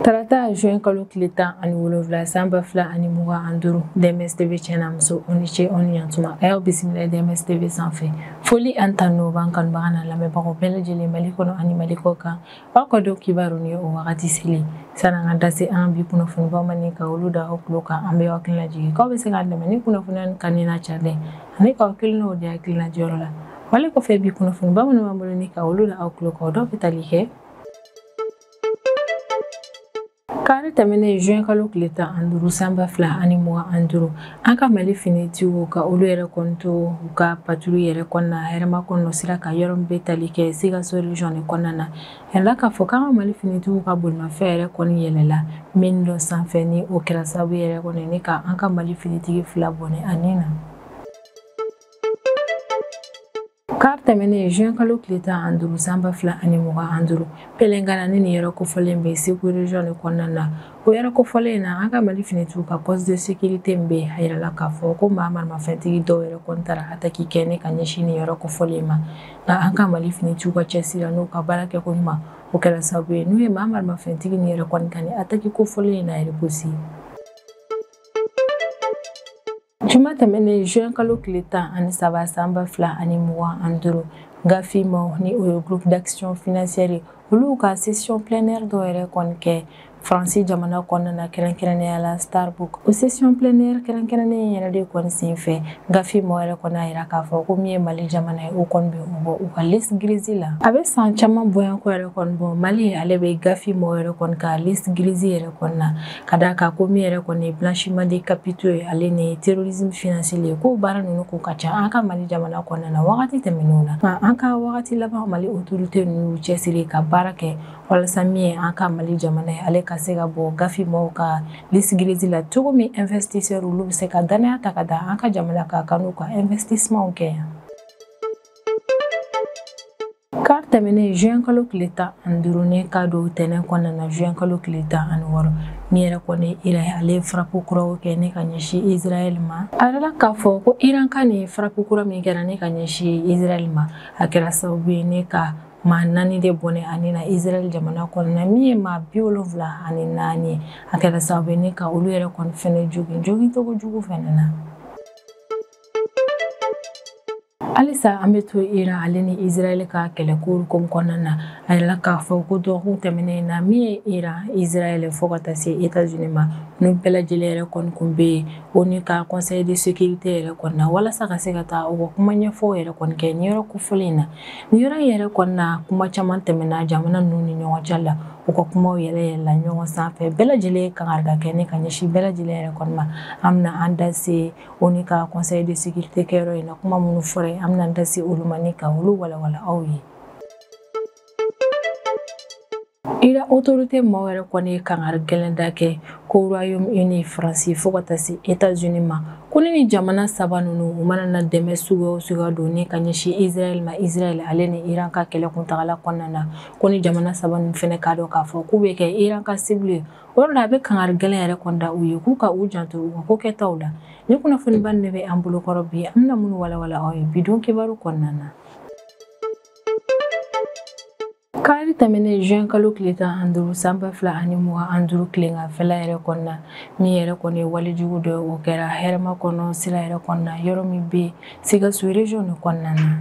Tarata juin kalo tile 17 san 2025 DMS TV cɛna muso o ni ce o ni yantuma a y'aw bisimila DMS TV sanfɛ. Foli an tanu b'an kanubaga n'a lamɛnbagaw bɛɛ lajɛlen Mali kɔnɔ ani Mali kɔ kan. Aw ka don kibaru ni o wagati selen sanni an ka da se an bi kunnafonibaw ma ni ka olu da aw tulo kan, an bɛ aw hakili lajigin k'aw bɛ se k'an dɛmɛ ni kunnafoniya ni kanuni n'a carilen ani k'aw kelennaw di hakilina jɔyɔrɔ la. Wale kɔfɛ bi kunnafoniba minnu b'an bolo ni ka olu da aw tulo kan, o dɔw bɛ tali kɛ kari tɛmɛnen juin kalo tile 15 san 2025 an ka Mali finitigiw ka olu yɛrɛ kɔni to u ka patrouille yɛrɛ kɔnɔna hɛrɛma kɔnɔ sira kan yɔrɔ min bɛ tali kɛ Sikaso région de kɔnɔna na. Yala k'a fɔ k'an ka Mali finitigiw ka bolimafɛn yɛrɛ kɔni yɛlɛla min dɔ sanfɛ ni o kɛra sababu yɛrɛ kɔni ni ka an ka Mali finitigi 2 bɔnɛ a ni na. Kari tɛmɛnen juin kalo tile 15 san 2025 Pɛlɛngana ni nin yɔrɔ kofɔlen bɛ Segu région de kɔnɔna na. O yɔrɔ kofɔlen na an ka Mali finitigiw ka poste de sécurité min bɛ yen, a yirala k'a fɔ ko maa maramafɛntigi dɔw yɛrɛ kɔni taara attaque kɛ ne ka ɲɛsin nin yɔrɔ kofɔlen ma. Nka an ka Mali finitigiw ka cɛsiri n'u ka baara kɛko ɲuman, o kɛra sababu ye n'u ye maa maramafɛntigi nin yɛrɛ kɔni ka nin attaque kofɔlen in na repousser. Juma tɛmɛnen juin kalo tile 13 san 2025 GAFI maaw ni o ye groupe d'action financière olu ka session plénière dɔ yɛrɛ kɔni kɛ Faransi jamana kɔnɔna na, kɛrɛnkɛrɛnnenya la Strasbourg. O session plénière kɛrɛnkɛrɛnnen yɛrɛ de kɔni senfɛ GAFI maaw yɛrɛ kɔni y'a yira k'a fɔ ko min ye Mali jamana ye, o kɔni bɛ u bɔ u ka liste grise la. A bɛ san caman bɔyanko yɛrɛ kɔni bɔ, Mali ale bɛ GAFI maaw yɛrɛ kɔni ka liste grise yɛrɛ kɔni na, ka d'a kan ko min yɛrɛ kɔni ye blanchiment des capitaux ye ale ni terrorisme financier ye, k'o baara ninnu ko ka ca an ka Mali jamana kɔnɔna na wagati tɛmɛnenw na. Nka an ka wagati laban Mali autorité ninnu y'u cɛsiri ka baara kɛ walasa min ye an ka Mali jamana ye ale ka se ka bɔ GAFI maaw ka liste grise la cogo min investisseur olu bɛ se ka danaya ta ka da an ka jamana kan ka n'u ka investissement kɛ yan. Kari tɛmɛnen juin kalo tile 15 ni ka don tɛnɛn kɔnɔna na juin kalo tile 16 min yɛrɛ kɔni Iran ale ye frappe kuraw kɛ ne ka ɲɛsin Israël ma. A yirala k'a fɔ ko Iran ka nin frappe kura min kɛra ne ka ɲɛsin Israël ma, a kɛra sababu ye ne ka maa 4 de bɔnɛ ani na Israël jamana kɔnɔna, min ye maa 74 ye, a kɛra sababu ye ne ka olu yɛrɛ kɔni fɛnɛ jogin cogo jugu fɛnɛ na. Halisa an bɛ to Iran ale ni Israël ka kɛlɛko hukumu kɔnɔna na. A yirala k'a fɔ ko dɔgɔkun tɛmɛnen na min ye Iran, Israël fo ka taa se États-Unis ma, n'u bɛɛ lajɛlen yɛrɛ kɔni kun bɛ yen ONU ka conseil de sécurité yɛrɛ kɔni na walasa ka se ka taa u ka kuma ɲɛfɔw yɛrɛ kɔni kɛ nin yɔrɔ kofɔlen in na. Nin yɔrɔ in yɛrɛ kɔni na kuma caman tɛmɛna jamana ninnu ni ɲɔgɔn cɛ la, u ka kumaw yɛlɛ yɛlɛla ɲɔgɔn sanfɛ, bɛɛ lajɛlen kangarida kɛ ne ka ɲɛsin bɛɛ lajɛlen yɛrɛ kɔni ma. An bɛna an da se ONU ka conseil de sécurité kɛyɔrɔ in na, kuma minnu fɔra yen, an bɛna an da se olu ma ni ka olu walawala aw ye. Iran autorité maaw yɛrɛ kɔni ye kangari gɛlɛn da kɛ ko Royaume-Uni, Faransi fo ka taa se États-Unis ma, ko ni jamana saba ninnu u mana na dɛmɛ suguya o suguya don ni ka ɲɛsin Israël ma, Israël ale ni Iran ka kɛlɛ kuntagala kɔnɔna na, ko ni jamana saba ninnu fɛnɛ k'a dɔn k'a fɔ k'u bɛ kɛ Iran ka cible ye. O yɔrɔ la a bɛ kangari gɛlɛn yɛrɛ kɔni da u ye k'u ka u janto u ka ko kɛtaw la. Ni kunnafoniba ninnu de bɛ an bolokɔrɔ bi, an bɛna minnu walawala aw ye bi don kibaru kɔnɔna na. Kari tɛmɛnen juin kalo tile 15 san 2025 tileganfɛla yɛrɛ kɔnɔna, min yɛrɛ kɔni ye walejugu dɔ ye, o kɛra hɛrɛma kɔnɔ sira yɛrɛ kɔnɔna yɔrɔ min bɛ Sikaso région de kɔnɔna na.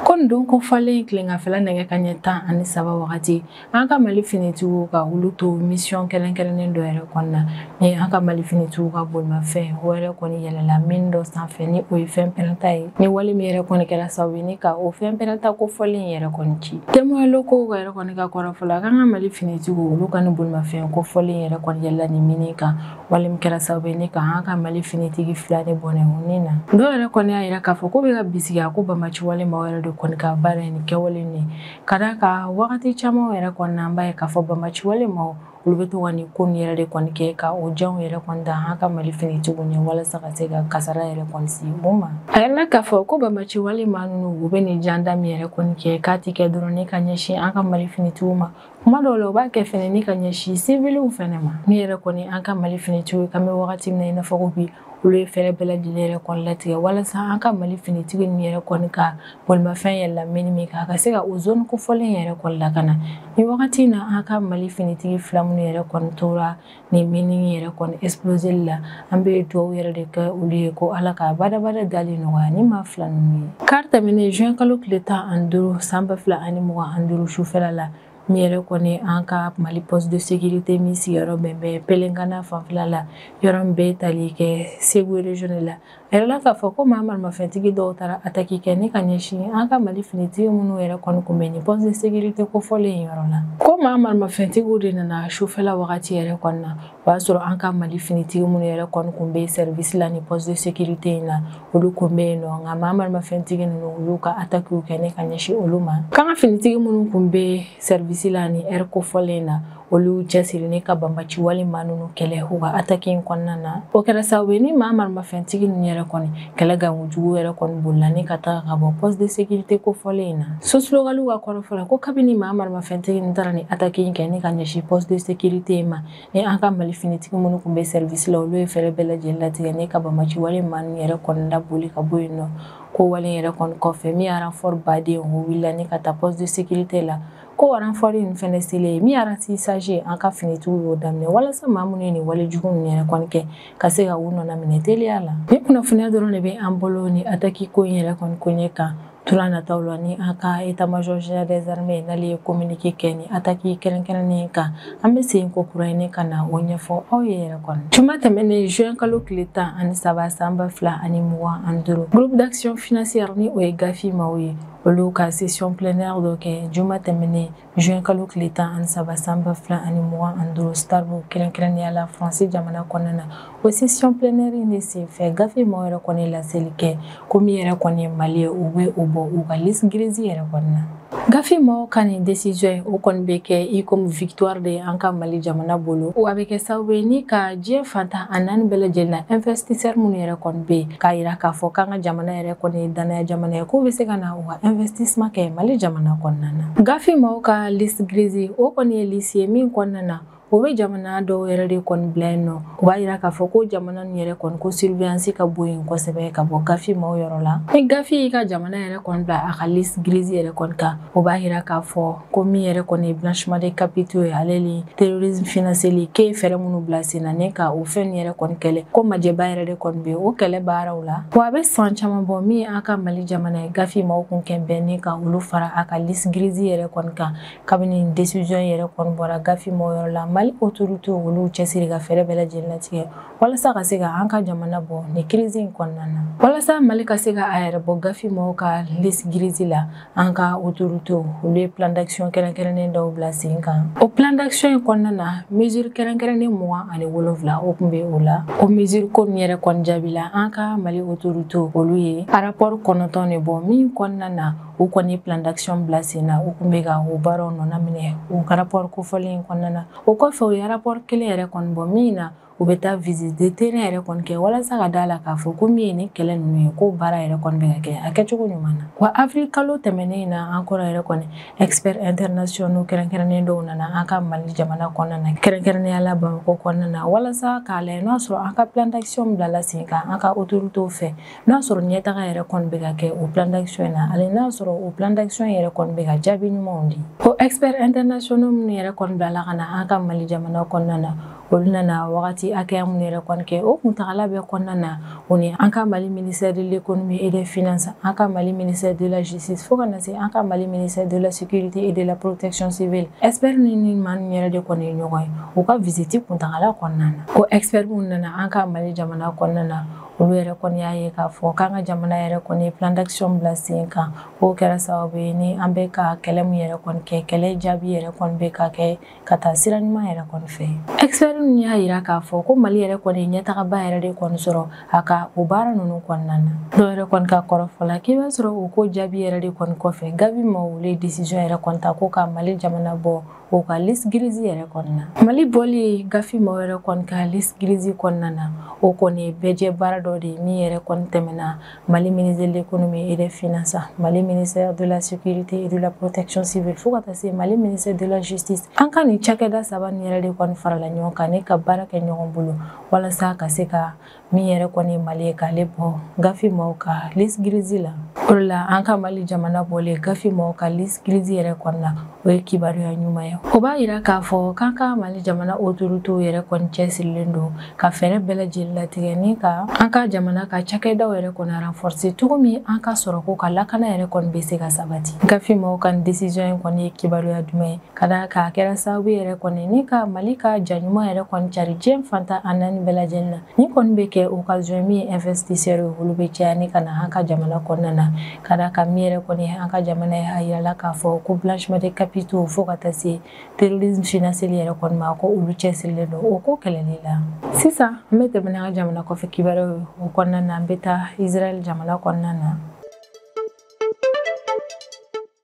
Ko nin don kofɔlen tileganfɛla nɛgɛ kanɲɛ 13 wagati, an ka Mali finitigiw ka olu to mission kɛrɛnkɛrɛnnen dɔ yɛrɛ kɔnɔna, ni an ka Mali finitigiw ka bolimafɛn o yɛrɛ kɔni yɛlɛla min dɔ sanfɛ ni o ye fɛn pɛrɛnta ye, ni wale min yɛrɛ kɔni kɛra sababu ye ni ka o fɛn pɛrɛnta kofɔlen yɛrɛ kɔni ci. Témoin locaux yɛrɛ kɔni ka kɔrɔfɔ la, k'an ka Mali finitigiw olu ka nin bolimafɛn kofɔlen yɛrɛ kɔni yɛlɛla nin min kan, wale min kɛra sababu ye ni ka an ka Mali finitigi 2 de bɔnɛ o ni na. Dɔw yɛrɛ kɔni y'a yira k'a fɔ ko bɛ ka bisigiya ko bamaci wale maaw yɛrɛ de kɔni ka baara in kɛwale nin, ka d'a kan wagati caman yɛrɛ kɔni na an b'a ye k'a fɔ bamaci wale maaw olu bɛ to ka nin ko nin yɛrɛ de kɔni kɛ ka o janw yɛrɛ kɔni da an ka Mali finitigiw ɲɛ walasa ka se ka kasara yɛrɛ kɔni se u ma. A yirala k'a fɔ ko bamaci wale maa ninnu u bɛ nin janda min yɛrɛ kɔni kɛ k'a ti kɛ dɔrɔn ni ka ɲɛsin an ka Mali finitigiw ma, kuma dɔw la u b'a kɛ fɛnɛ ni ka ɲɛsin civiliw fɛnɛ ma. Min yɛrɛ kɔni an ka Mali finitigiw kan bɛ wagati min na i n'a fɔ ko bi, Olu ye fɛɛrɛ bɛɛ lajɛlen yɛrɛ kɔni latigɛ walasa an ka Mali finitigi ninnu yɛrɛ kɔni ka bolimafɛn yɛlɛla mini min kan, a ka se ka o zone kofɔlen yɛrɛ kɔni lakana. Ni wagati in na, an ka Mali finitigi fila minnu yɛrɛ kɔni tora ni mini yɛrɛ kɔni exploseli la, an bɛ dugawu yɛrɛ de kɛ olu ye ko Ala ka badabada dali nɔgɔya ni maa fila ninnu ye. Kari tɛmɛnen juin kalo tile 15 san 2025 sufɛla la, min yɛrɛ kɔni an ka Mali poste de sécurité min sigiyɔrɔ bɛn bɛ Pelenkana fanfɛla la, yɔrɔ min bɛ tali kɛ Segu région de la, a yirala k'a fɔ ko maa maramafɛntigi dɔw taara attaque kɛ ni ka ɲɛsin an ka Mali finitigi minnu yɛrɛ kɔni kun bɛ nin poste de sécurité kofɔlen yɔrɔ la. Ko maa maramafɛntigiw de nana sufɛla wagati yɛrɛ kɔni na, o y'a sɔrɔ an ka Mali finitigi minnu yɛrɛ kɔni kun bɛ service la ni poste de sécurité in na, olu kun bɛ yen nɔ. Nka maa maramafɛntigi ninnu, u y'u ka attaque kɛ ni ka ɲɛsin olu ma. K'an ka finitigi minnu kun bɛ service la ni heure kofɔlen na, olu cɛsiri ni ka banbaci wale maa ninnu kɛlɛ u ka attaque in kɔnɔna na. O kɛra sababu ye ni maa maramafɛntigi ninnu yɛrɛ kɔni kɛlɛ gankojugu yɛrɛ kɔni bolila ni ka taga ka bɔ poste de sécurité kofɔlen in na. Source locale ka kɔrɔfɔ la, ko kabini maa maramafɛntigi ninnu taara ni attaque in kɛ ni ka ɲɛsin poste de sécurité in ma, ni an ka Mali finitigi minnu kun bɛ service la, olu ye fɛɛrɛ bɛɛ lajɛlen latigɛ ni ka banbaci wale maa ninnu yɛrɛ kɔni laboli ka bɔ yen nɔ. Ko wale yɛrɛ kɔni kɔfɛ, min ye renfort baden, o wulila ni ka taa poste de sécurité la. Ko renfort in fɛnɛ selen, min ye ratissage, an ka finitigiw y'o daminɛ walasa maa minnu ye nin wale jugu ninnu yɛrɛ kɔni kɛ, ka se ka u nɔna minɛ teliya la. Ni kunnafoniya dɔrɔn de bɛ an bolo ni attaque ko in yɛrɛ kɔni koɲɛ kan. Tura nataw la, ni an ka état-major général des armées n'ale ye communiqué kɛ ni attaque kɛrɛnkɛrɛnnen kan, an bɛ segin ko kura ɲini ka na o ɲɛfɔ aw ye yɛrɛ kɔni. Juma tɛmɛnen juin kalo tile 13 san 2025, groupe d'action financière, ni o ye GAFI maaw ye, olu ka session plénière dɔ kɛ juma tɛmɛnen juin kalo tile 13 san 2025 Strasbourg, kɛrɛnkɛrɛnnenya la Faransi jamana kɔnɔna na. O session plénière in de senfɛ, GAFI maaw yɛrɛ kɔni laseli kɛ ko min yɛrɛ kɔni ye Mali ye, u bɛ o bɔ u ka liste grise yɛrɛ kɔni na. GAFI maaw ka nin décision in, o kɔni bɛ kɛ i comme victoire de ye an ka Mali jamana bolo. Wa a bɛ kɛ sababu ye ni ka diɲɛ fantan a naani bɛɛ lajɛlen na investisseur minnu yɛrɛ kɔni bɛ yen, k'a yira k'a fɔ k'an ka jamana yɛrɛ kɔni ye danaya jamana ye, k'u bɛ se ka na u ka investissement kɛ Mali jamana kɔnɔna na. GAFI maaw ka liste grise, o kɔni ye liste ye min kɔnɔna na, o bɛ jamana dɔw yɛrɛ de kɔni bila yen nɔ. O b'a yira k'a fɔ ko jamana ninnu yɛrɛ kɔni, ko surveillance ka bon yen kosɛbɛ ka bɔ GAFI maaw yɔrɔ la. Ni GAFI y'i ka jamana yɛrɛ kɔni bila a ka liste grise yɛrɛ kɔni kan, o b'a yira k'a fɔ ko min yɛrɛ kɔni ye blanchiment de capitaux ye, ale ni terrorisme financier, k'e ye fɛɛrɛ minnu bila sen na ni ka o fɛn yɛrɛ kɔni kɛlɛ, ko majɛba yɛrɛ de kɔni bɛ o kɛlɛ baaraw la. Wa a bɛ san caman bɔ, min ye an ka Mali jamana ye, GAFI maaw kun kɛn bɛ ni ka olu fara a ka liste grise yɛrɛ kɔni kan. Kabini décision yɛrɛ kɔni bɔra GAFI maaw yɔrɔ la, Mali autorité olu cɛsiri ka fɛɛrɛ bɛɛ lajɛlen latigɛ walasa ka se ka an ka jamana bɔ nin crise in kɔnɔna na. Walasa Mali ka se ka a yɛrɛ bɔ GAFI maaw ka liste grise la, an ka autorité olu ye plan d'action kɛrɛnkɛrɛnnen dɔw bila sen kan. O plan d'action in kɔnɔna na, mesure kɛrɛnkɛrɛnnen 27, o kun bɛ o la. O mesure ko min yɛrɛ kɔni jaabi la, an ka Mali autorité olu ye rapport 9 de bɔ min kɔnɔna na, u kɔni plan d'action bila sen na, u kun bɛ ka o baaraw nɔna minɛ o rapport kofɔlen in kɔnɔna na. O kɔfɛ, u ye rapport kelen yɛrɛ kɔni bɔ min na, u bɛ taa visite de terrain yɛrɛ kɔni kɛ walasa ka da la k'a fɔ ko min ye ni kɛlɛ ninnu ye, ko baara yɛrɛ kɔni bɛ ka kɛ a kɛcogo ɲuman na. Wa avril kalo tɛmɛnen in na, an kɔrɔ yɛrɛ kɔni, expert internationaux kɛrɛnkɛrɛnnen dɔw nana an ka Mali jamana kɔnɔna na, kɛrɛnkɛrɛnnenya la Bamakɔ kɔnɔna na, walasa k'a lajɛ n'o y'a sɔrɔ an ka plan d'action bilala sen kan an ka autorités fɛ, n'o y'a sɔrɔ ɲɛtaga yɛrɛ kɔni bɛ ka kɛ o plan d'action in na, ani n'a y'a sɔrɔ o plan d'action yɛrɛ kɔni bɛ ka jaabi ɲumanw di. O expert internationaux minnu yɛrɛ kɔni bilala ka na an ka Mali jamana kɔnɔna na, olu nana wagati hakɛya minnu yɛrɛ kɔni kɛ, o kuntagala bɛɛ kɔnɔna na, o ni an ka Mali ministère de l'économie et des finances, an ka Mali ministère de la justice, fo ka na se an ka Mali ministère de la sécurité et de la protection civile, expert ni maa ninnu yɛrɛ de kɔni ye ɲɔgɔn ye u ka visite kuntagala kɔnɔna na. Ko expert minnu nana an ka Mali jamana kɔnɔna na, olu yɛrɛ kɔni y'a ye k'a fɔ k'an ka jamana yɛrɛ kɔni ye plan d'action bila sen kan, k'o kɛra sababu ye ni an bɛ ka kɛlɛ min yɛrɛ kɔni kɛ, kɛlɛ jaabi yɛrɛ kɔni bɛ ka kɛ ka taa sira ɲuman yɛrɛ kɔni fɛ. Expert ninnu y'a yira k'a fɔ ko Mali yɛrɛ kɔni ye ɲɛtagaba yɛrɛ de kɔni sɔrɔ a ka o baara ninnu kɔnɔna na. Dɔw yɛrɛ kɔni ka kɔrɔfɔ la, k'i b'a sɔrɔ o ko jaabi yɛrɛ de kɔni kɔfɛ, GAFI maaw olu ye décision yɛrɛ kɔni ta ko ka Mali jamana bɔ o ka liste grise yɛrɛ kɔnɔna. Mali bɔli GAFI maaw yɛrɛ kɔni ka liste grise kɔnɔna na, o kɔni ye bɛɛjɛ baara dɔ. dɔ de ye min yɛrɛ kɔni tɛmɛna Mali ministère de l'économie et des finances, Mali ministère de la sécurité et de la protection civile, fo ka taa se Mali ministère de la justice. An ka nin cakɛda saba nin yɛrɛ de kɔni farala ɲɔgɔn kan ne ka baara kɛ ɲɔgɔn bolo walasa ka se ka min yɛrɛ kɔni Mali ye k'ale bɔ GAFI maaw ka liste grise la. O de la an ka Mali jamana bɔlen GAFI maaw ka liste grise yɛrɛ kɔnɔna, o ye kibaruya ɲuman ye. O b'a yira k'a fɔ k'an ka Mali jamana autorités yɛrɛ kɔni cɛsirilen don ka fɛɛrɛ bɛɛ lajɛlen latigɛ ni ka an ka jamana ka cakɛdaw yɛrɛ kɔni renforcer cogo min an ka sɔrɔko ka lakana yɛrɛ kɔni bɛ se ka sabati. GAFI maaw ka nin décision in kɔni ye kibaruya jumɛn ye ka d'a kan a kɛra sababu yɛrɛ kɔni ni ka Mali ka ja ɲuman yɛrɛ kɔni cari diɲɛ fantan a naani bɛɛ lajɛlen na. Nin kɔni bɛ kɛ occasion min ye investisseurs ye olu bɛ caya ni ka na an ka jamana kɔnɔna na, ka d'a kan min yɛrɛ kɔni an ka jamana ye a yirala k'a fɔ ko blanchiment de capitaux fo ka taa se terrorisme financier yɛrɛ kɔni ma, ko olu cɛsirilen don o ko kɛlɛli la. Sisan an bɛ tɛmɛ n'an ka jamana kɔfɛ kibaruyaw ye. O kɔnɔna na an bɛ taa Israël jamana kɔnɔna na.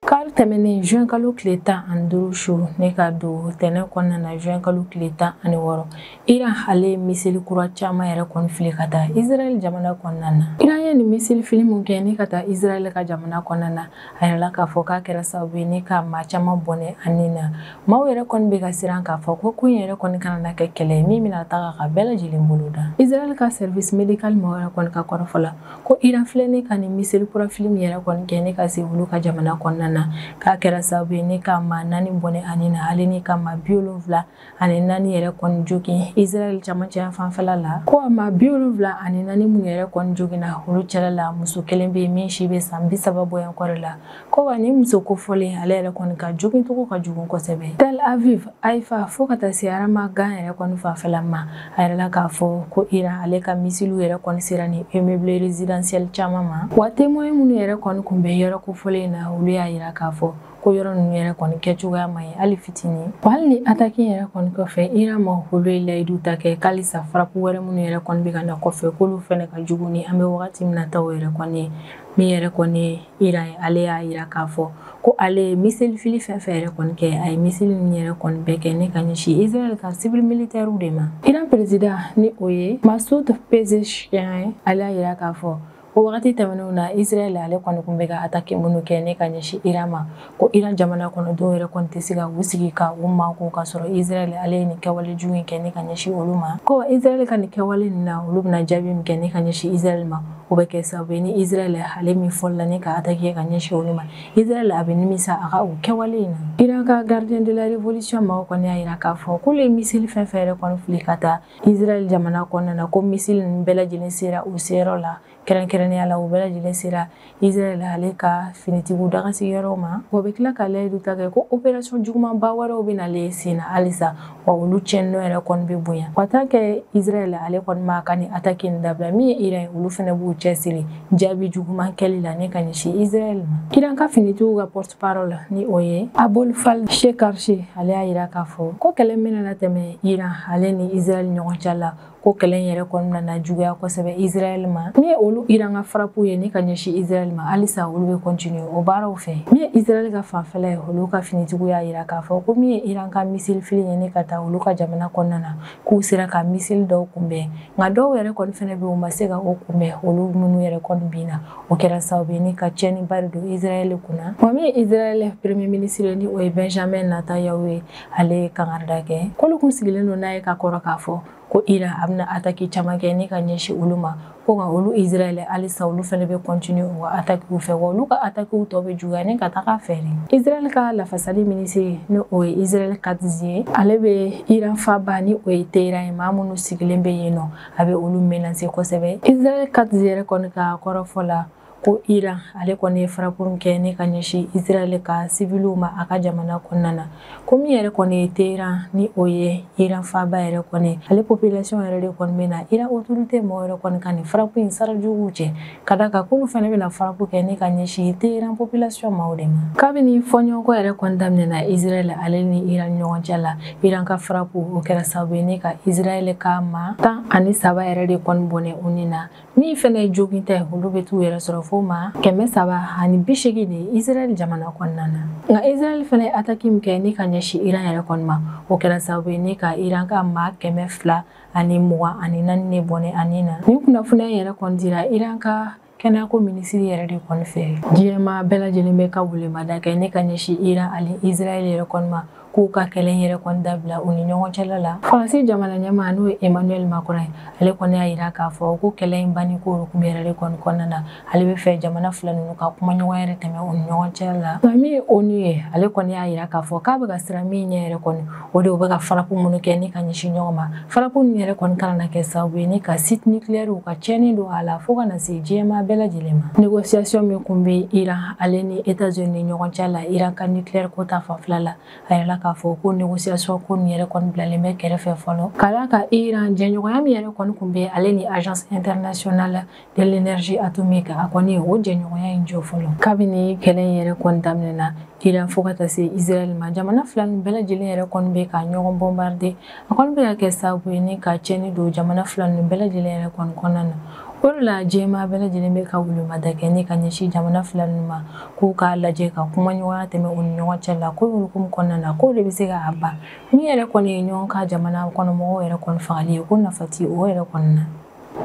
Kari tɛmɛnen juin kalo tile 15 su ne ka don tɛnɛn kɔnɔna na juin kalo tile 16, Iran ale ye missile kura caman yɛrɛ kɔni fili ka taa Israël jamana kɔnɔna na. Iran ye nin missile fili mun kɛ ni ka taa Israël ka jamana kɔnɔna na, a yirala k'a fɔ k'a kɛra sababu ye ni ka maa caman bɔnɛ a nin na. Maaw yɛrɛ kɔni bɛ ka siran k'a fɔ ko in yɛrɛ kɔni kana na kɛ kɛlɛ ye min bɛna taga ka bɛɛ lajɛlen bolo da. Israël ka service médical maaw yɛrɛ kɔni ka kɔrɔfɔ la ko Iran filɛ ne ka nin missile kura fili min yɛrɛ kɔni kɛ ne ka se olu ka jamana kɔnɔna na, k'a kɛra sababu ye ne ka maa 4 bɔnɛ ani na, ale ni ka maa 74 yɛrɛ kɔni jogin Israël camancɛ fanfɛla la. Ko a maa 74 minnu yɛrɛ kɔni joginna, olu cɛla la muso kelen bɛ yen min si bɛ san 30 bɔɲɔgɔn kɔrɔ la. Ko wa ni muso kofɔlen ale yɛrɛ kɔni ka jogincogo ka jugu kosɛbɛ. Tel Aviv, Haifa fo ka taa se Ramadan yɛrɛ kɔni fanfɛla ma, a yɛrɛ k'a fɔ ko Iran ale ka missile yɛrɛ kɔni sera ni immeuble résidentiel caman ma. Wa témoin minnu yɛrɛ kɔni kun bɛ yɔrɔ kofɔlen na, olu y'a yira k'a fɔ ko yɔrɔ ninnu yɛrɛ kɔni kɛcogoya man ɲi hali fitinin. Wa hali ni attaque yɛrɛ kɔni kɔfɛ, Iran ma olu ye layidu ta kɛ k'alisa frappe wɛrɛ minnu yɛrɛ kɔni bɛ ka na kɔfɛ k'olu fɛnɛ ka jugu ni an bɛ wagati min na taw yɛrɛ kɔni ye. Min yɛrɛ kɔni ye Iran ye, ale y'a yira k'a fɔ ko ale ye missile fili fɛn fɛn yɛrɛ kɔni kɛ, a ye missile ninnu yɛrɛ kɔni bɛɛ kɛ ne ka ɲɛsin Israël ka civil militaire de ma. Iran président ni o ye Masoud Pezeshkian ye, ale y'a yira k'a fɔ o wagati tɛmɛnenw na Israël ale kɔni kun bɛ ka attaque minnu kɛ ne ka ɲɛsin Iran ma, ko Iran jamana kɔnɔdenw yɛrɛ kɔni tɛ se ka u sigi ka u makun ka sɔrɔ Israël ale ye nin kɛwale jugu in kɛ ne ka ɲɛsin olu ma. Ko Israël ka nin kɛwale nin na, olu bɛna jaabi min kɛ ne ka ɲɛsin Israël ma, o bɛ kɛ sababu ye ni Israël ale min fɔlɔla ne ka attaque ka ɲɛsin olu ma, Israël a bɛ nimisa a ka o kɛwale in na. Iran ka gardien de la révolution maaw kɔni y'a yira k'a fɔ k'olu ye missile fɛn fɛn yɛrɛ kɔni fili ka taa Israël jamana kɔnɔna na, ko missile ninnu bɛɛ lajɛlen sera u seyɔrɔ la, kɛrɛnkɛrɛnnenya la u bɛɛ lajɛlen sera Israël ale ka finitigiw dagasigiyɔrɔw ma. Wa bɛ tila ka layidu ta kɛ ko opération jugumanba wɛrɛw bɛ nalen sen na halisa, wa olu tiɲɛni yɛrɛ kɔni bɛ bonya. Wa tant que Israël ale kɔni ma ka nin attaque in dabila, min ye Iran ye, olu fɛnɛ b'u cɛsiri jaabi juguman kɛli la ne ka ɲɛsin Israël ma. Iran ka finitigiw ka porte-parole ni o ye Abolfal Shekarchi, ale y'a yira k'a fɔ ko kɛlɛ min nana tɛmɛ Iran ale ni Israël ɲɔgɔn cɛ la, ko kɛlɛ in yɛrɛ kɔni nana juguya kosɛbɛ Israël ma. Min ye olu Iran ka frappe ye ne ka ɲɛsin Israël ma, halisa olu bɛ continuer o baaraw fɛ. Min ye Israël ka fanfɛla ye, olu ka finitigiw y'a yira k'a fɔ ko min ye Iran ka missile fili ye ne ka taa olu ka jamana kɔnɔna na, k'u sera ka missile dɔw kunbɛn, nka dɔw yɛrɛ kɔni fɛnɛ bɛ yen u ma se ka o kunbɛn, olu minnu yɛrɛ kɔni binna, o kɛra sababu ye ni ka tiɲɛniba de don Israël kunna. Wa min ye Israël premier ministre ni o ye Benjamin Netanyahu ye, ale ye kangarida kɛ k'olu kun sigilen don n'a ye ka kɔrɔ k'a fɔ ko Iran a bɛna attaque caman kɛ ne ka ɲɛsin olu ma, ko nka olu Israël halisa olu fɛnɛ bɛ continuer u ka attaque fɛ, wa olu ka attaque tɔ bɛ juguya ne ka taga fɛ de. Israël ka lafasali ministre ni o ye Israël Katz ye, ale bɛ Iran faba ni o ye Téhéran ye, maa minnu sigilen bɛ yen nɔ, a bɛ olu menacer kosɛbɛ. Israël Katz yɛrɛ kɔni ka kɔrɔfɔ la ko Iran ale kɔni ye frappe kɛ ne ka ɲɛsin Israël ka civiliw ma a ka jamana kɔnɔna na, ko min yɛrɛ kɔni ye Téhéran ni o ye Iran faba yɛrɛ kɔni, ale population yɛrɛ de kɔni bɛ na Iran autorité mɔgɔw yɛrɛ kɔni ka nin frappe in sara juguw cɛ, ka d'a kan k'olu fana bɛna frappe kɛ ne ka ɲɛsin Téhéran population maaw de ma. Kabini fɔɲɔgɔnkɔ yɛrɛ kɔni daminɛna Israël ale ni Iran ɲɔgɔn cɛ la, Iran ka frappe o kɛra sababu ye ne ka Israël ka maa 13 yɛrɛ de kɔni bɔnɛ u ni na. Min fɛnɛ ye jogin ta ye, olu bɛ t'u yɛrɛ sɔrɔ fo ma 380 de Israël jamana kɔnɔna na. Nka Israël fana ye attaque min kɛ ni ka ɲɛsin Iran yɛrɛ kɔni ma, o kɛra sababu ye ni ka Iran ka maa 224 de bɔnɛ ani na. Nin kunnafoniya yɛrɛ kɔni dira Iran ka kɛnɛyako minisiri yɛrɛ de kɔni fɛ. Diɲɛmaa bɛɛ lajɛlen bɛ ka welemada kɛ ne ka ɲɛsin Iran ani Israël yɛrɛ kɔni ma k'u ka kɛlɛ yɛrɛ kɔni dabila u ni ɲɔgɔn cɛla la. Faransi jamana ɲɛmaa n'o ye Emmanuel Macron ye, ale kɔni y'a yira k'a fɔ ko kɛlɛ in banni ko hukumu yɛrɛ de kɔni kɔnɔna na, ale bɛ fɛ jamana fila ninnu ka kuma ɲɔgɔn yɛrɛ tɛmɛ u ni ɲɔgɔn cɛla la. Nka min ye ONU ye, ale kɔni y'a yira k'a fɔ k'a bɛ ka siran min ɲɛ yɛrɛ kɔni, o de bɛ ka frappe minnu kɛ ni ka ɲɛsin ɲɔgɔn ma. Frappe ninnu yɛrɛ kɔni kana na kɛ sababu ye ni ka site nucléaire ka tiɲɛni don a la fo ka na se diɲɛmaa bɛɛ lajɛlen ma. Négociation min kun bɛ Iran ale ni États-Unis ni ɲɔgɔn cɛ la, Iran ka nucléaire ko ta fanfɛla la, a yɛrɛ k'a fɔ ko négociation ko nin yɛrɛ kɔni bilalen bɛ kɛrɛfɛ fɔlɔ. Ka d'a kan Iran jɛɲɔgɔnya min yɛrɛ kɔni kun bɛ ale ni Agence internationale de l'énergie atomique, a kɔni o jɛɲɔgɔnya in jɔ fɔlɔ. Kabini kɛlɛ in yɛrɛ kɔni daminɛna Iran fo ka taa se Israël ma, jamana fila nin bɛɛ lajɛlen yɛrɛ kɔni bɛ ka ɲɔgɔn bombarder. A kɔni bɛ ka kɛ sababu ye ni ka tiɲɛni don jamana fila nin bɛɛ lajɛlen yɛrɛ kɔni kɔnɔna na. O de la diɲɛmaa bɛɛ lajɛlen bɛ ka welemada kɛ ni ka ɲɛsin jamana fila ninnu ma k'u k'a lajɛ ka kuma ɲɔgɔnya tɛmɛ u ni ɲɔgɔn cɛ la ko hukumu kɔnɔna na, k'o de bɛ se k'a ban. Min yɛrɛ kɔni ye ɲɔgɔn ka jamana kɔnɔmɔgɔw yɛrɛ kɔni fagali ye, ko nafa ti o yɛrɛ kɔni na.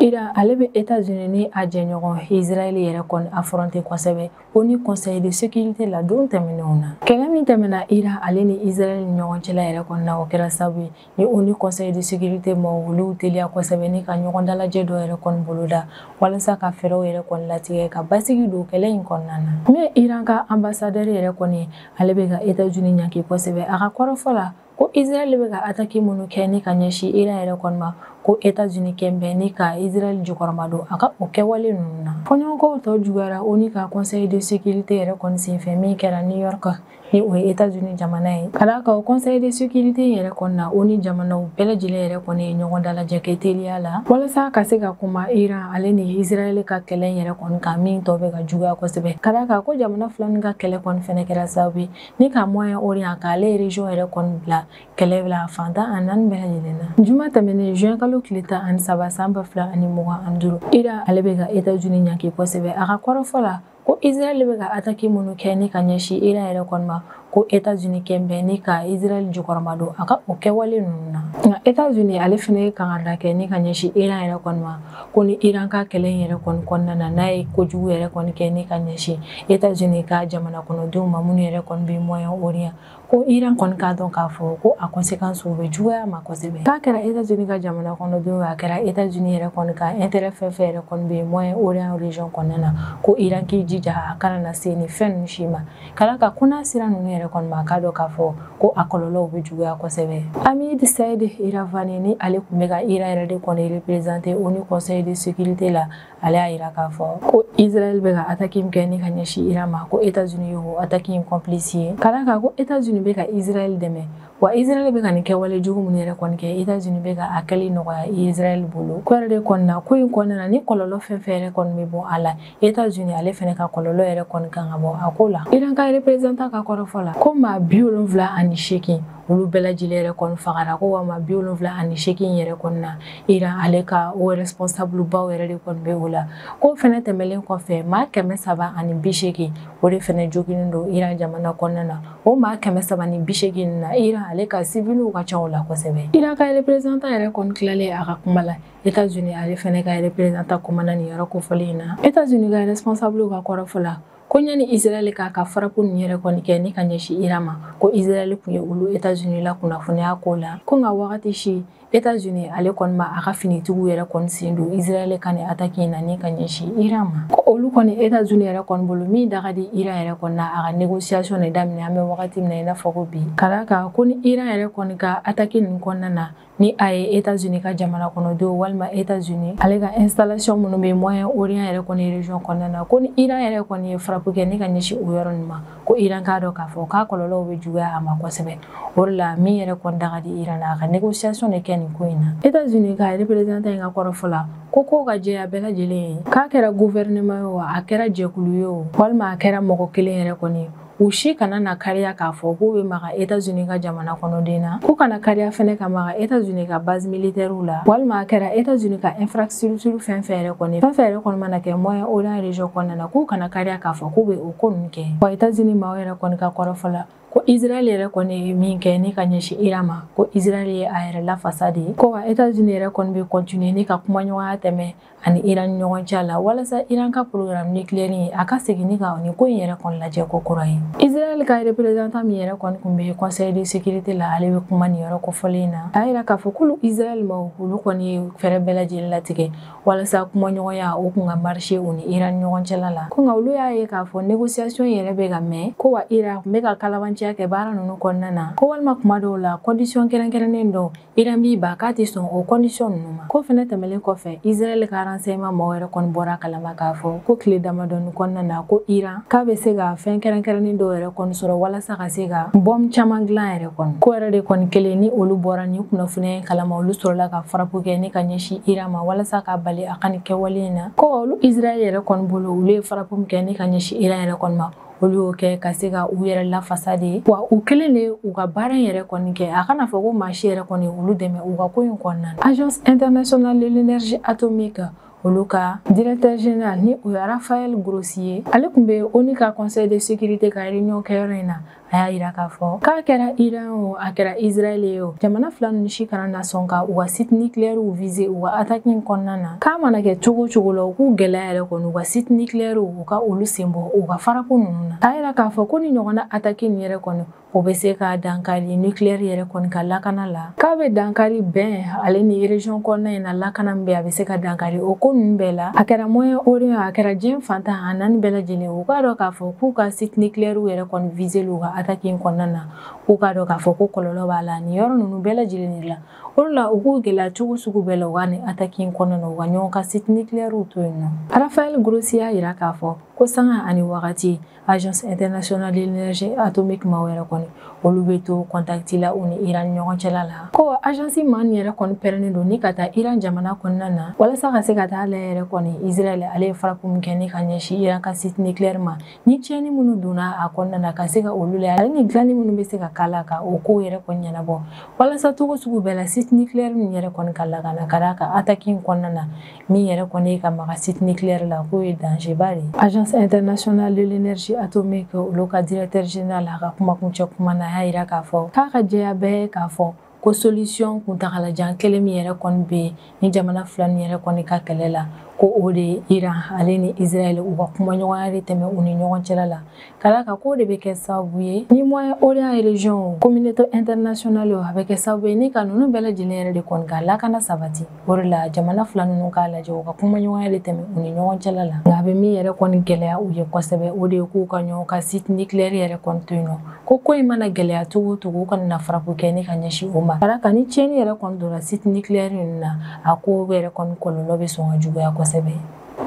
Iran ale bɛ États-Unis ni a jɛɲɔgɔn Israël yɛrɛ kɔni affronté kosɛbɛ ONU Conseil de sécurité la don tɛmɛnenw na. Kɛlɛ min tɛmɛna Iran ale ni Israël ni ɲɔgɔn cɛla yɛrɛ kɔni na, o kɛra sababu ye ni ONU Conseil de sécurité mɔgɔw olu teliya kosɛbɛ ni ka ɲɔgɔn dalajɛ dɔ yɛrɛ kɔni boloda walasa ka fɛɛrɛw yɛrɛ kɔni latigɛ ka basigi don kɛlɛ in kɔnɔna na. Min ye Iran ka ambassadeur yɛrɛ kɔni, ale bɛ ka États-Unis ɲangi kosɛbɛ a ka kɔrɔfɔ la ko Israël bɛ ka attaque minnu kɛ ni ka ɲɛsin Iran yɛrɛ kɔni ma, ko États-Unis kɛn bɛ ni ka Israël jukɔrɔma don a ka o kɛwale ninnu na. Fɔɲɔgɔnkɔw tɔ juguyara ONU ka Conseil de sécurité yɛrɛ kɔni senfɛ min kɛra New York ni o ye États-Unis jamana ye. Ka d'a kan o Conseil de sécurité yɛrɛ kɔni na, ONU jamanaw bɛɛ lajɛlen yɛrɛ kɔni ye ɲɔgɔn dalajɛ kɛ teliya la walasa ka se ka kuma Iran ale ni Israël ka kɛlɛ yɛrɛ kɔni kan min tɔ bɛ ka juguya kosɛbɛ. Ka d'a kan ko jamana fila ninnu ka kɛlɛ kɔni fɛnɛ kɛra sababu ye ni ka Moyen-Orient k'ale région yɛrɛ kɔni bila kɛlɛ la fantan a naani bɛɛ lajɛlen na. Juma tɛmɛnen juin kalo tile 13 san 2025, Iran ale bɛ ka États-Unis ɲangi kosɛbɛ a ka kɔrɔfɔ la ko Israël bɛ ka attaque minnu kɛ ni ka ɲɛsin Iran yɛrɛ kɔni ma, ko États-Unis kɛn bɛ ni ka Israël jukɔrɔma don a ka o kɛwale ninnu na. Nka États-Unis ale fana ye kangarida kɛ ni ka ɲɛsin Iran yɛrɛ kɔni ma, ko ni Iran ka kɛlɛ in yɛrɛ kɔni kɔnɔna na, n'a ye kojugu yɛrɛ kɔni kɛ ni ka ɲɛsin États-Unis ka jamana kɔnɔdenw ma minnu yɛrɛ kɔni bɛ Moyen-Orient, ko Iran kɔni k'a dɔn k'a fɔ ko a conséquences bɛ juguya ma kosɛbɛ. K'a kɛra États-Unis ka jamana kɔnɔdenw ye, a kɛra États-Unis yɛrɛ kɔni ka intérêt fɛn fɛn yɛrɛ kɔni bɛ Moyen-Orient région kɔnɔna na, ko Iran k'i jija a kana na se nin fɛn ninnu si ma. Ka d'a kan ko n'a sera ninnu yɛrɛ kɔni ma, a k'a dɔn k'a fɔ ko a kɔlɔlɔw bɛ juguya kosɛbɛ. Amir Saïd Iravani ni ale tun bɛ ka Iran yɛrɛ de kɔni représenter ONU Conseil de sécurité la, ale y'a yira k'a fɔ ko Israël bɛ ka attaque min kɛ ni ka ɲɛsin Iran ma, ko États-Unis y'o attaque in complice ye. Ka d'a kan ko États-Unis bɛ ka Israël dɛmɛ, wa Israël bɛ ka nin kɛwale jugu minnu yɛrɛ kɔni kɛ, États-Unis bɛ ka a kɛli nɔgɔya Israël bolo. Ko yɛrɛ de kɔni na, ko in kɔnɔna na, ni kɔlɔlɔ fɛn fɛn yɛrɛ kɔni bɛ bɔ a la, États-Unis ale fɛnɛ ka kɔlɔlɔ yɛrɛ kɔni kan ka bɔ a ko la. Iran ka représentant ka kɔrɔfɔ la ko maa 78 olu bɛɛ lajɛlen yɛrɛ kɔni fagara, ko wa maa 78 yɛrɛ kɔni na, Iran ale ka o responsable baw yɛrɛ de kɔni bɛ o la. Ko fɛnɛ tɛmɛlen kɔfɛ, maa 380 o de fɛnɛ joginnen don Iran jamana kɔnɔna na. O maa 380 na, Iran ale ka civiliw ka ca o la kosɛbɛ. Iran ka représentant yɛrɛ kɔni tilalen a ka kuma la, États-Unis ale fɛnɛ ka représentant kumana nin yɔrɔ kofɔlen in na. États-Unis ka responsable ka kɔrɔfɔ la ko ɲani Israël k'a ka frappe ninnu yɛrɛ kɔni kɛ ni ka ɲɛsin Iran ma, ko Israël kun ye olu États-Unis la kunnafoniya ko la, ko nka wagati si États-Unis ale kɔni ma a ka finitigiw yɛrɛ kɔni sen don Israël ka nin attaque in na ni ka ɲɛsin Iran ma. Ko olu kɔni États-Unis yɛrɛ kɔni bolo min da ka di Iran yɛrɛ kɔni na, a ka négociation de daminɛ an bɛ wagati min na i n'a fɔ ko bi. Ka d'a kan ko ni Iran yɛrɛ kɔni ka attaque ninnu kɔnɔna na, ni a ye États-Unis ka jamana kɔnɔdenw walima États-Unis ale ka installation minnu bɛ Moyen-Orient yɛrɛ kɔni région kɔnɔna na, ko ni Iran yɛrɛ kɔni ye frappe kɛ ni ka ɲɛsin o yɔrɔ ninnu ma, ko Iran k'a dɔn k'a fɔ k'a kɔlɔlɔw bɛ juguya a ma kosɛbɛ. O de la min yɛrɛ kɔni da ka di Iran na, a ka négociation de kɛ nin ko in na. États-Unis ka représentant in ka kɔrɔfɔ la ko kow ka jɛya bɛɛ lajɛlen ye, k'a kɛra gouvernement ye o, a kɛra jɛkulu ye o, walima a kɛra mɔgɔ kelen yɛrɛ kɔni ye, U si kana na kariya k'a fɔ k'u bɛ maga États-Unis ka jamana kɔnɔden na, k'u kana kariya fɛnɛ ka maga États-Unis ka base militaire la, walima a kɛra États-Unis ka infrastructure fɛn fɛn yɛrɛ kɔni, fɛn fɛn yɛrɛ kɔni mana kɛ Moyen-Orient région kɔnɔna na, k'u kana kariya k'a fɔ k'u bɛ o ko ninnu kɛ. Wa États-Unis maaw yɛrɛ kɔni ka kɔrɔfɔ la, ko Israël yɛrɛ kɔni ye min kɛ ni ka ɲɛsin Iran ma, ko Israël ye a yɛrɛ lafasa de ye. Ko wa États-Unis yɛrɛ kɔni bɛ continuer ni ka kumaɲɔgɔnya tɛmɛ ani Iran ni ɲɔgɔn cɛ la, walasa Iran ka programme nucléaire a ka segin ni ka nin ko in yɛrɛ kɔni lajɛ ko kura ye. Israël ka représentant min yɛrɛ kɔni tun bɛ conseil de sécurité la, ale bɛ kuma nin yɔrɔ kofɔlen in na. A yira k'a fɔ k'olu Israël maaw, olu kɔni ye fɛɛrɛ bɛɛ lajɛlen latigɛ walasa kumaɲɔgɔnya o kun ka marcher u ni Iran ni ɲɔgɔn cɛla la. Ko nka olu y'a ye k'a fɔ négociation yɛrɛ bɛ ka mɛn, ko wa Iran tun bɛ ka kalabanciya kɛ baara ninnu kɔnɔna na, ko walima kuma dɔw la condition kɛrɛnkɛrɛnnen dɔw Iran b'i ban k'a tɛ sɔn o condition ninnu ma. Ko fɛnɛ tɛmɛnen kɔfɛ, Israël ka renseignement maaw yɛrɛ kɔni bɔra kalama k'a fɔ ko tile damadɔni kɔnɔna na, ko Iran k'a bɛ se ka fɛn kɛrɛnkɛrɛnnen dɔw yɛrɛ kɔni sɔrɔ walasa ka se ka bombe caman dilan yɛrɛ kɔni. Ko yɛrɛ de kɔni kelen ni olu bɔra ni kunnafoniya in kalama, olu sɔrɔla ka frappe kɛ ni ka ɲɛsin Iran ma walasa ka bali a ka nin kɛwale in na. Ko olu Israël yɛrɛ kɔni bolo, olu ye frappe min kɛ ni ka ɲɛsin Iran yɛrɛ kɔni ma, olu y'o kɛ ka se ka u yɛrɛ lafasa de ye. Wa u kelen de u ka baara in yɛrɛ kɔni kɛ, a kana fɔ ko maa si yɛrɛ kɔni olu dɛmɛ u ka ko in kɔnɔna na. Agence internationale de l'énergie atomique olu ka directeur général ni o ye Raphaël Grossi ye, ale tun bɛ ONU ka conseil de sécurité ka réunion kɛyɔrɔ in na. A y'a yira k'a fɔ k'a kɛra Iran o, a kɛra Israël ye o, jamana fila ninnu si kana na sɔn ka u ka site nucléaire viser u ka attaque in kɔnɔna na. K'a mana kɛ cogo cogo la, u k'u gɛlɛya yɛrɛ kɔni u ka site nucléaire u ka olu sen bɔ u ka frappe ninnu na. A yira k'a fɔ ko ni ɲɔgɔnna attaque nin yɛrɛ kɔni, o bɛ se ka dankari nucléaire yɛrɛ kɔni ka lakana la, k'a bɛ dankari bɛn ale ni région kɔnɔna in na lakana min bɛ, a bɛ se ka dankari o ko ninnu bɛɛ la. A kɛra Moyen-Orient, a kɛra diɲɛ fantan a naani bɛɛ lajɛlen, u k'a dɔn k'a fɔ k'u ka site nucléaire yɛrɛ kɔni viser u ka attaque in kɔnɔna na, k'u k'a dɔn k'a fɔ ko kɔlɔlɔ b'a la nin yɔrɔ ninnu bɛɛ lajɛlen de la. O de la u k'u gɛlɛya cogo sugu bɛɛ la u ka nin attaque in kɔnɔna na, u ka ɲɔgɔn ka site nucléaire to yen nɔ. Raphaël Grossi y'a yira k'a fɔ ko sanga ani wagati Agence internationale de l'énergie atomique maaw yɛrɛ kɔni, olu bɛ to contact la u ni Iran ni ɲɔgɔn cɛla la. Ko agence maa nin yɛrɛ kɔni pɛrɛnnen don ni ka taa Iran jamana kɔnɔna na walasa ka se ka taa lajɛ yɛrɛ kɔni Israël ale ye frappe min kɛ ni ka ɲɛsin Iran ka site nucléaire ma, ni tiɲɛni minnu donna a kɔnɔna na ka se ka olu lajɛ, ale ni dilanni minnu bɛ se ka k'a la ka o kow yɛrɛ kɔni ɲɛnabɔ, walasa cogo sugu bɛɛ la site nucléaire min yɛrɛ kɔni ka lakana, ka d'a kan attaque in kɔnɔna na min yɛrɛ kɔni ye ka maga site nucléaire la, k'o ye danger ba de ye. Agence internationale de l'énergie atomique olu ka directeur général a ka kumakuncɛ kuma na, a y'a yira k'a fɔ k'a ka jɛya bɛɛ k'a fɔ ko solution kuntagalajan kelen min yɛrɛ kɔni bɛ yen ni jamana fila nin yɛrɛ kɔni ka kɛlɛ la, ko o de ye Iran ale ni Israël u ka kumaɲɔgɔnya de tɛmɛ u ni ɲɔgɔn cɛla la, ka d'a kan k'o de bɛ kɛ sababu ye ni Moyen-Orient région communauté internationale a bɛ kɛ sababu ye ni ka ninnu bɛɛ lajɛlen yɛrɛ de kɔni ka lakana sabati. O de la jamana fila ninnu k'a lajɛ u ka kumaɲɔgɔnya de tɛmɛ u ni ɲɔgɔn cɛla la. Nka a bɛ min yɛrɛ kɔni gɛlɛya u ye kosɛbɛ, o de ye k'u ka ɲɔgɔn ka site nucléaire yɛrɛ kɔni to yen nɔ, ko in mana gɛlɛya cogo o cogo, u kana na frappe kɛ ni ka ɲɛsin o ma, ka d'a kan ni tiɲɛni yɛrɛ kɔni donna site nucléaire ninnu na, a ko yɛrɛ kɔni kɔlɔlɔ bɛ sɔn ka juguya kosɛbɛ.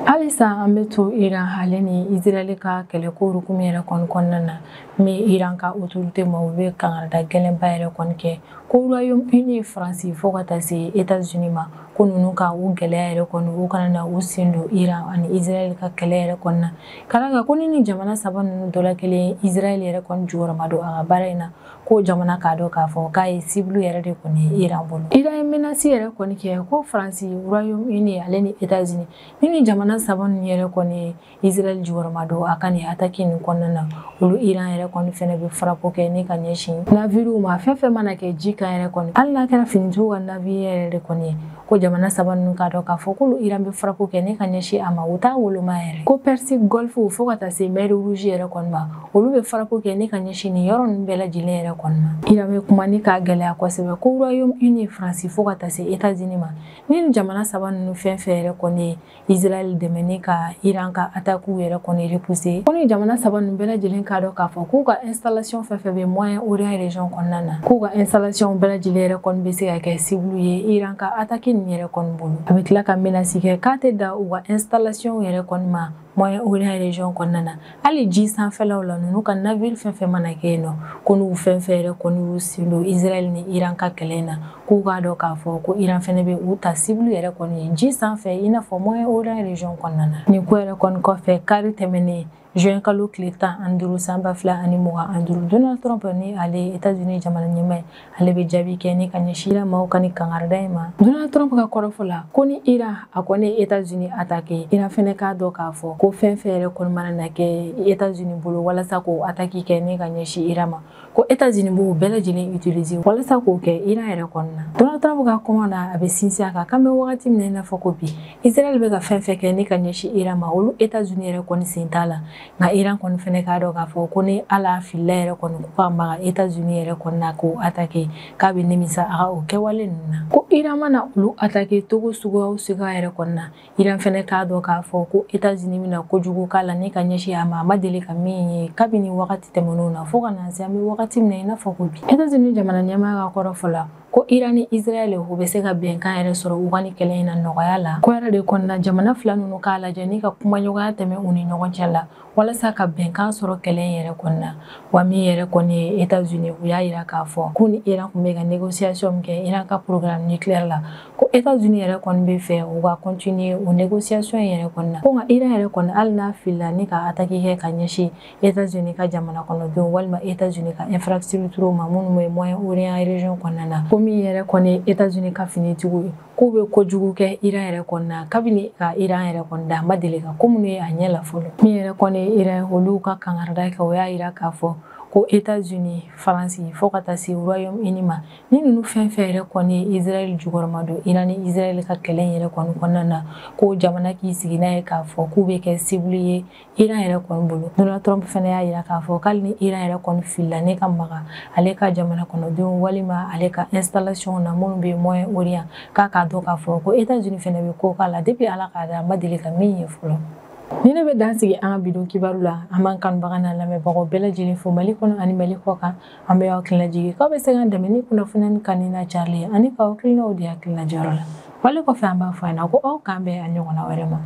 Halisa an bɛ to Iran ale ni Israël ka kɛlɛko hukumu yɛrɛ kɔni kɔnɔna na, min Iran ka autorité ma, u bɛ kangarida gɛlɛnba yɛrɛ kɔni kɛ ko Royaume-Uni Faransi fo ka taa se États-Unis ma, ko ninnu ka u gɛlɛya yɛrɛ kɔni u kana na u sen don Iran ani Israël ka kɛlɛ yɛrɛ kɔni na, ka d'a kan ko ni jamana saba ninnu dɔ la kelen Israël yɛrɛ kɔni jukɔrɔma don a ka baara in na, ko jamana k'a dɔn k'a fɔ k'a ye cible yɛrɛ de kɔni ye Iran bolo. Iran ye menace yɛrɛ kɔni kɛ ko Faransi, Royaume-Uni ale ni États-Unis ni jamana saba ninnu yɛrɛ kɔni ye Israël jukɔrɔma don a ka nin attaque nin kɔnɔna na, olu Iran yɛrɛ kɔni fɛnɛ bɛ frappe kɛ ni ka ɲɛsin navire ma, fɛn fɛn mana kɛ ji kan yɛrɛ kɔni, hali n'a kɛra finitigiw ka navire yɛrɛ de kɔni ye, ko jamana saba ninnu k'a dɔn k'a fɔ k'olu Iran bɛ frappe kɛ ni ka ɲɛsin a ma, u t'a woloma yɛrɛ. Ko Persique Golfe fo ka taa se mer Rouge yɛrɛ kɔni ma, olu bɛ frappe kɛ ni ka ɲɛsin nin yɔrɔ ninnu bɛɛ lajɛlen yɛrɛ kɔni ma. Iran bɛ kuma ni k'a gɛlɛya kosɛbɛ ko Royaume-Uni Faransi fo ka taa se États-Unis ma, ni jamana saba ninnu fɛn fɛn yɛrɛ kɔni ye Israël dɛmɛ ni ka Iran ka attaque yɛrɛ kɔni repousser, ko ni jamana saba ninnu bɛɛ lajɛlen k'a dɔn k'a fɔ k'u ka installation fɛn fɛn bɛ Moyen-Orient région kɔnɔna na, k'u ka installation bɛɛ lajɛlen yɛrɛ kɔni bɛ se ka kɛ cible ye Iran ka attaque nin yɛrɛ kɔni bolo. A bɛ tila ka menace kɛ k'a tɛ da u ka installation yɛrɛ kɔni ma Moyen-Orient région kɔnɔna na. Hali ji sanfɛlaw la, ninnu ka navire fɛn fɛn mana kɛ yen nɔ, ko n'u fɛn fɛn yɛrɛ kɔni y'u sen don Israël ni Iran ka kɛlɛ in na, k'u k'a dɔn k'a fɔ ko Iran fɛnɛ bɛ u ta cible yɛrɛ kɔni ye ji sanfɛ, i n'a fɔ Moyen-Orient région kɔnɔna na. Nin ko yɛrɛ kɔni kɔfɛ, kari tɛmɛnen juin kalo tile 15 san 2025, Donald Trump ni ale États-Unis jamana ɲɛmaa ye, ale bɛ jaabi kɛ ni ka ɲɛsin Iran maaw ka ni kangarida in ma. Donald Trump ka kɔrɔfɔ la, ko ni Iran a kɔni ye États-Unis attaqué, Iran fɛnɛ k'a dɔn k'a fɔ ko fɛn fɛn yɛrɛ kɔni mana na kɛ États-Unis bolo walasa k'o attaque kɛ ni ka ɲɛsin Iran ma, ko États-Unis b'o bɛɛ lajɛlen utiliser walasa k'o kɛ Iran yɛrɛ kɔnɔna. Donald Trump ka kuma na, a bɛ sinsin a kan k'an bɛ wagati min na i n'a fɔ ko bi, Israël bɛ ka fɛn fɛn kɛ ni ka ɲɛsin Iran ma, olu États-Unis yɛrɛ kɔni sen t'a la. Nka Iran kɔni fɛnɛ k'a dɔn k'a fɔ ko ni Ala filila yɛrɛ kɔni ko ka maga États-Unis yɛrɛ kɔni na k'o attaqué, k'a bɛ nimisa a ka o kɛwale ninnu na. Ko Iran mana olu attaqué togo suguya o suguya yɛrɛ kɔni na, Iran fɛnɛ k'a dɔn k'a fɔ ko États-Unis bɛna kojugu k'a la ni ka ɲɛsin a ma, a ma deli ka min ye kabini wagati tɛmɛnenw na fo ka na se an bɛ wagati min na i n'a fɔ ko bi. États-Unis jamana ɲɛmaa ka kɔrɔfɔ la, ko Iran ni Israël u bɛ se ka bɛnkan yɛrɛ sɔrɔ u ka ni kɛlɛ in na nɔgɔya la. Ko yɛrɛ de kɔnɔna, jamana fila ninnu k'a lajɛ ni ka kumaɲɔgɔnya tɛmɛ u ni ɲɔgɔn cɛ la walasa ka bɛnkan sɔrɔ kɛlɛ in yɛrɛ kɔnɔna. Wa min yɛrɛ kɔni ye États-Unis, u y'a yira k'a fɔ k'u ni Iran tun bɛ ka négociation min kɛ Iran ka programme nucléaire la, ko États-Unis yɛrɛ kɔni bɛ fɛ u ka continuer o négociation in yɛrɛ kɔnɔna. Ko nka Iran yɛrɛ kɔni, hali n'a filila ni ka attaque kɛ ka ɲɛsin États-Unis ka jamana kɔnɔdenw walima États-Unis ka infrastructure ma minnu bɛ Moyen-Orient région kɔnɔna na, ko min yɛrɛ kɔni ye États-Unis ka finitigiw ye, k'u bɛ kojugu kɛ Iran yɛrɛ kɔnɔna kabini ka Iran yɛrɛ kɔni da, a ma deli ka ko minnu ye a ɲɛ la fɔlɔ. Min yɛrɛ kɔni ye Iran, olu ka kangarida kɛ, o y'a yira k'a fɔ ko États-Unis, Faransi, fo ka taa se Royaume-Uni ma, ni ninnu fɛn fɛn yɛrɛ kɔni ye Israël jukɔrɔma don Iran ni Israël ka kɛlɛ in yɛrɛ kɔni kɔnɔna na, ko jamana k'i sigi n'a ye k'a fɔ k'u bɛ kɛ cible ye Iran yɛrɛ kɔni bolo. Donald Trump fɛnɛ y'a yira k'a fɔ k'ale ni Iran yɛrɛ kɔni filila ne ka maga ale ka jamana kɔnɔdenw walima ale ka installation na minnu bɛ Moyen-Orient, k'a k'a dɔn k'a fɔ ko États-Unis fɛnɛ bɛ ko k'a la depuis Ala k'a da, a ma deli ka min ye fɔlɔ. Ni ne bɛ dan sigi an ka bidon kibaru la, an b'an kanubaga n'a lamɛnbagaw bɛɛ lajɛlen fo Mali kɔnɔ ani Mali kɔ kan. An bɛ aw hakilina jigin k'aw bɛ se k'an dɛmɛ ni kunnafoniya kanu n'a carili ye ani k'aw hakilinaw di hakilina jɔyɔrɔ la. Wale kɔfɛ, an b'a fɔ a ɲɛna ko aw k'an bɛn a ɲɔgɔnna wɛrɛ ma.